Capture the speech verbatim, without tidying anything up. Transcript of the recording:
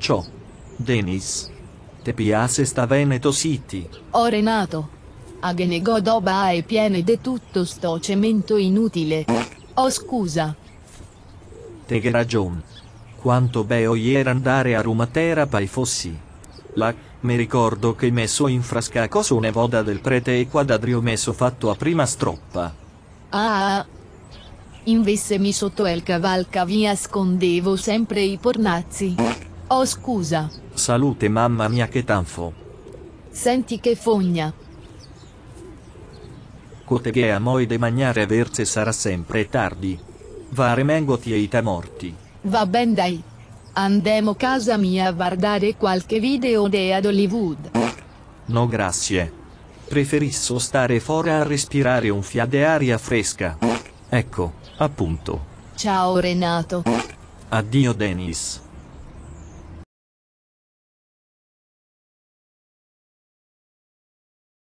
Ciò. Denis. Te piase sta Veneto City? Oh Renato. A ghe ne go doba ae piene de tuto sto cemento inutile. Oh scusa. Te ghe ragion. Quanto beo iera ndare a Rumatera pai fosi. Là, me ricordo che me so infrascà co su ne voda del prete e qua da drio me so fato a prima stropa. Ah. Invese mi soto el caval ca via scondevo sempre i pornazi. Oh scusa. Salute, mama mia che tanfo. Senti che fogna. Co te ghe a moi de magnare verze sarà sempre tardi. Va, remengoti i te morti. Va ben dai. Andemo casa mia a vardare qualche video de Hollywood. No grasie. Preferiso stare fora a respirare un fià de aria fresca. Eco, apunto. Ciao Renato. Adio Denis.